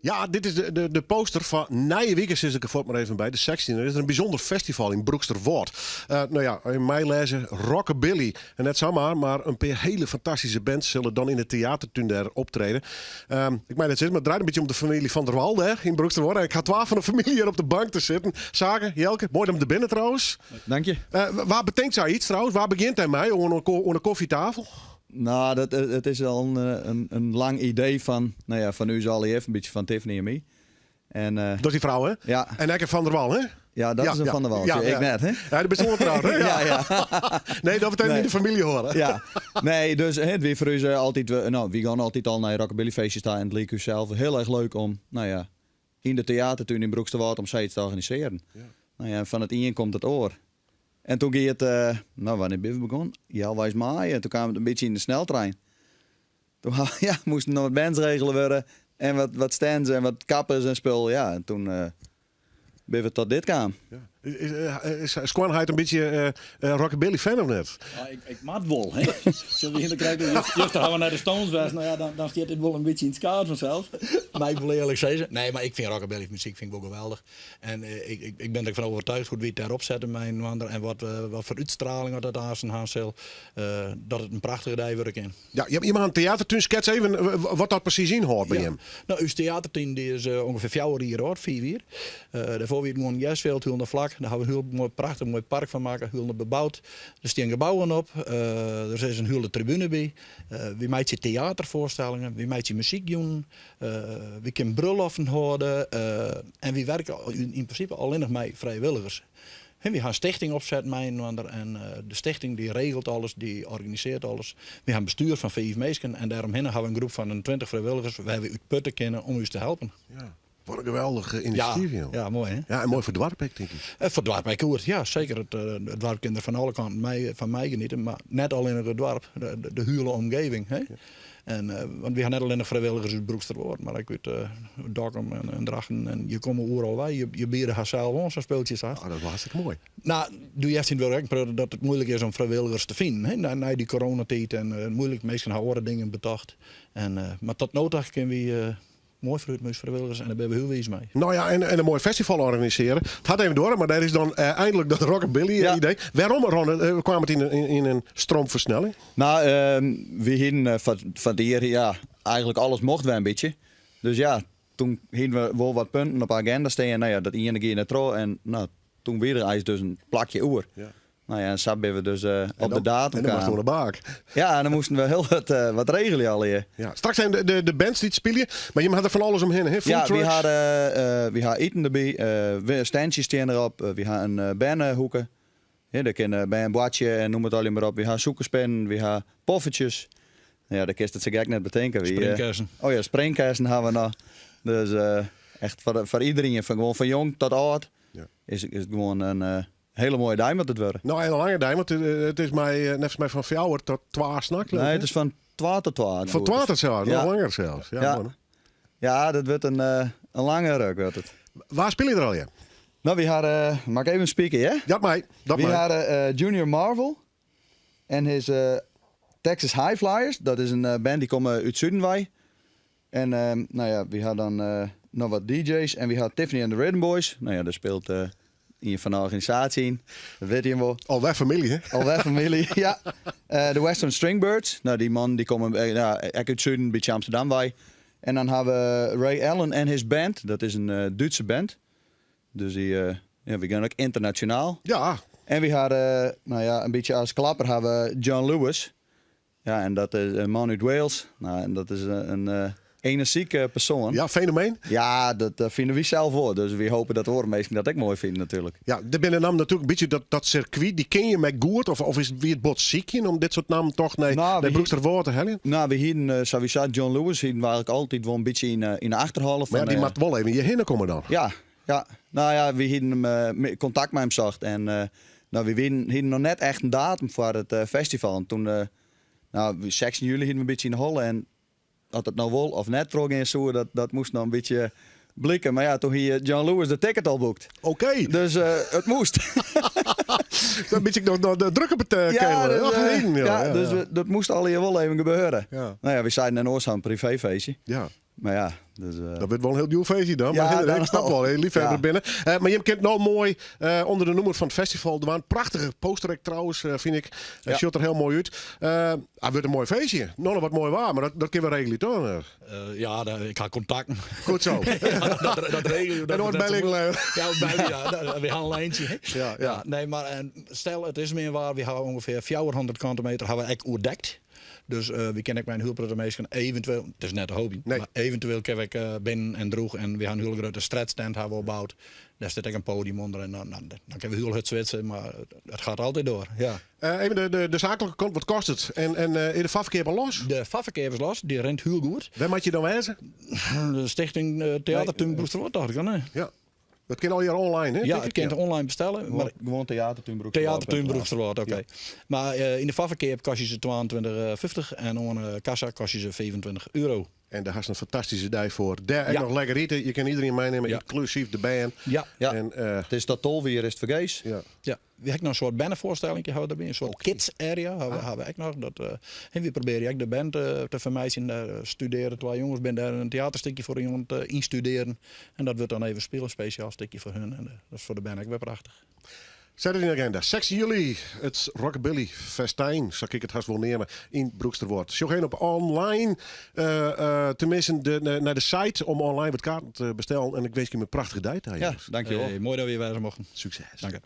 Ja, dit is de, de, de poster fan nije wike, sis ik der fuort mar even by, de 16e. Er is der in bysûnder festival yn Broeksterwâld. Uh, no ja, yn meilêze Rockabilly. En net samar, mar in pear hiele fantastyske bands sille dan yn de teatertún dêr optrede. Um, ik mei net sizze, mar it draait in bytsje om de famylje Van der Wal dêr yn Broeksterwâld. En ik ha twa fan de famylje hjir op de bank te sitten. Sake, Jelke, moai dat jim der binne trouwens. Dank je. Uh, wa betinkt sayts trouwens? Wa begjint dêrmei oan, oan de kofjetafel? Nou, dat, it is al in, in, in lang idee fan, nou ja, fan ús allegear, in bytsje fan Tiffany en my. En, uh, dat is dyn frou, hè? Ja. En ek Van der Wal, hè? Ja, dat is in Van der Wal. Ja, ik net, hè? Ja, do bist oantroud, hè? Ja, ja. Nee, dat betekent nee. de famylje hoare. Ja. Nee, dus hè, it wie foar ús altyd, nou, wy gean altyd al nei rockabillyfeestjes ta en it like ús sels hiel erch leuk om, nou ja, yn de teatertún yn Broeksterwâld om sayts te organisearjen. Ja. Nou ja, en fan it ien komt it oar. En toen gie it, nou, wannear binne we begûn? Healweis maaie. En toen kaam it in bytsje yn de sneltrein. Toen ja, moasten noch wat bands regele wurde en wat, wat stands en wat kappers en spul. Ja, en toen uh, binne we tot dit kaam. Ja. Is, is, is skoanheit in bytsje uh, rockabilly fan of net? Ja, ik, ik moat wol. Hè. Sille we hier krekt juster hawwe we nei de Stones west. Nou ja, dan, dan stiet dit wol in bytsje yn it skaad fansels. Mar ik wol earlik sizze, nee, mar ik fyn rockabilly muzyk fyn ik wol geweldich. En ik, ik, ik bin der ek fan oertuige hoe't wy it dêr opsette mei-inoar en wat, wat foar útstraling dat aansten ha sil. Dat it in prachtige dei wurde kin. Ja, jim ha in teatertún. Skets even wat dat presys ynhâldt by Ja. jim. No, ús teatertún dy is ûngefear 4 jier âld, 5 jier. Dêrfoar wie it gewoan gersfjild, hielendal flak. Dêr hawwe we in hiel moai, prachtich moai park fan makke, hielendal beboud. Der stean gebouwen op, der is in hiele tribune by. Wy meitsje teaterfoarstellingen, wy meitsje muzykjûnen, wy kinne brulloften hâlde en wy werke yn prinsipe allinnich mei frijwilligers. Wy ha in stichting opset mei-inoar en de stichting dy regelt alles, dy organisearret alles. Wy ha in bestjoer fan 5 minsken en dêromhinne ha we in groep fan in 20 frijwilligers wêr't we út putte kinne om ús te helpen. Ja, wat in geweldich inisjatyf. Ja, ja, moai hè? Ja, en moai foar it doarp ek, tink ik. Foar it doarp ek goed, ja seker. It doarp kin der fan alle kanten mei, fan meigeniete, mar net allinnich it doarp, de hiele omgeving. Hè? Ja. En, want wy ha net allinnich frijwilligers út Broeksterwâld, mar ek út Dokkum en Drachten. En je komme oeral wei, je biede harsels oan, sa'n spultsje sa. Oh, dat is wol hartstikke moai. Nou, do hearst yn it wurk ek in protte dat it muoilik is om frijwilligers te finen. Hè? Nei dy coronatiid en muoilik, minsken ha oare dingen betocht. En, mar tot no ta kinne wy Moai foarút mei ús frijwilligers en dêr binne we hiel wiis mei. No ja, en in moai festival organisearje. It hat even duorre, mar dêr is dan einlik dat rockabilly-idee. Wêrom, Ron, kaam it yn in stroomfersnelling? No, wy hienen fan it jier, ja, eigentlik alles mocht wer in bytsje. Dus ja, toen hienen we wol wat punten op de agenda stean. No ja, dat iene gie net troch en no, toen wie der eins dus in plakje oer. Nou ja, en sa binne we dus op de datum En dan moast kaam. oan de bak. Ja, en dan moasten we hiel wat regelje allegear. Ja, straks even de bands dy't spylje, mar jim ha der fan alles omhinne, hè? Ja, wy Foodtrucks. ha wy ha iten derby, standsjes stean derop, wy ha in bernehoeke. Ja, dêr kinne bern boartsje en noem it allegear mar op. Wy ha sûkerspinnen, wy ha poffertjes. Ja, dêr kinst it sa gek net betinke. Wy, Springkessen. Oh ja, springkessen ha we noch. Dus echt foar iederien, fan gewoan fan jong tot âld, is it gewoan in Hele moaie dei moat it wurde. No, en in lange dei, want it is mei, neffens my fan fjouwer tot twa nachts. Nee, it is fan twa tot twa. Fan twa tot twa, noch langer sels. Ja, Ja. moai. Ja, dat wurdt in lange ruk wurdt it. Wa spylje der allegear? No, wy ha, moat ik even spieken, hear? Dat mei, dat Wy mei. ha Junior Marvel en his Texas High Flyers. Dat is in band dy komme út suden wei. En no ja, wy ha dan noch wat DJ's en wy ha Tiffany and the Rhythm Boys. No ja, dêr spilet ien fan de organisaasje yn. Dat wit jim wol. Alwer famylje, hè? Alwer famylje, ja. De Western Stringbirds. No, dy mannen dy komme ja, ek út suden, bytsje Amsterdam wei. En dan ha we Ray Allen en his band. Dat is in Dútse band. Dus dy, ja, wy gean ek ynternasjonaal. Ja. En wy ha, no ja, in bytsje as klapper ha we John Lewis. Ja, en dat is in man út Wales. No, en dat is in enerzjyke persoan. Ja, fenomeen. Ja, dat fine wy sels wol. Dus wy hoopje dat oare minsken dat ek moai fine natuerlik. Ja, der binne nammen natuerlik in bytsje dat sirkwyt, dy ken je ek goed? Of is wie it bot sykjen om dit soart nammen toch nei No, Broeksterwâld te heljen? No, wy hienen sawiesa John Lewis hienen we eigentlik altyd wol in bytsje yn de achterholle. Mar ja, dy moat wol even hjirhinne komme dan. Ja, ja. No ja, wy hienen him kontakt mei him socht en no, wy hienen noch net echt in datum foar it festival. En toen, no, 16 july hienen we in bytsje yn de holle en oft it no wol of net trochgean soe, dat moast noch in bytsje bliken. Mar ja, toen hie John Lewis de ticket al boekt. Oké. Dus it moast. Dan bytsje noch de druk op it Ja, ketel. dus, Och, heden, ja, ja, ja, dus ja. dat moast allegear wol even gebeuren. Ja. No ja, wy seiden en oars ha in privéfeestje. Ja. Mar ja, dus... Dat wurdt wol in hiel djoer feestje dan. Ja, maar dan ik snap al. wol, liefhebber Ja. binne. Mar jim kinne no moai ûnder de noemer fan it festival dwaan. Prachtige poster ek trouwens, fyn ik. Ja. Sjocht der hiel moai út. It wurdt in moai feestje. No noch wat moai waar, mar dat kinne we regelje toch? Ja, ik ha kontakten. Goed zo. Ja, dat regelje we. En dan bel ik wel even. Ja, bel, ja, we ha in lijntje. Hè? Ja. Nee, mar en stel it is min waar, we ha ûngefear 400 kante meter ha we ek oerdekt. Dus we kinne ek mei in hiel protte minsken eventueel, it is net te hoopjen, Nee. mar eventueel kinne we ek binnen en droech. En we ha in hiel grutte stretchtent ha we opboud. Dêr stiet ek in podium ûnder en dan kinne we hiel hurd switse, mar it giet altyd troch. Ja. Even de saaklike kant, wat kostet it? En is de foarferkeap al los? De foarferkeap is los, dy rint hiel goed. Wêr moat je dan wêze? De Stichting Theatertún Broeksterwâld, tocht ik al, nee. Ja. Dat kin allegear online, hè? Ja, Tink it ik, kin online bestelle. Gewoan, Mar gewoan Theatertún Broeksterwâld. Theatertún Broeksterwâld, oké. Mar yn de foarferkeap kostje se 22,50 en oan de kassa kostje se 25 euro. En dêr hast in fantastyske dei foar. Dêr ek Ja. noch lekker ite. Je kinne iderien meinimme, Ja. ynklusyf de bern. Ja. Ja. En, It is tot 12 jier is it fergees. ja. Ja, we ha ek noch in soart bernefoarstelling ha we derby, in soart kids area ha we ek noch. Dat, en we probearje ek de band te fermeitsjen. Dêr studearje twa jonges, binne dêr in teaterstikje foar oan it ynstudearjen. En dat wurdt dan even spile, in spesjaal stikje foar hun. En dat is foar de bern ek wer prachtich. Set it yn de agenda. 16 july, it Rockabilly Festijn, sa kin ik it hast wol neame, yn Broeksterwâld. Sjoch even op online, teminsten nei de site om online wat kaarten te bestellen. En ik winskje jim in prachtige dei ta, Ja, jonges. dankjewol. Hey, moai dat we hjir wêze mochten. Sukses. Dank.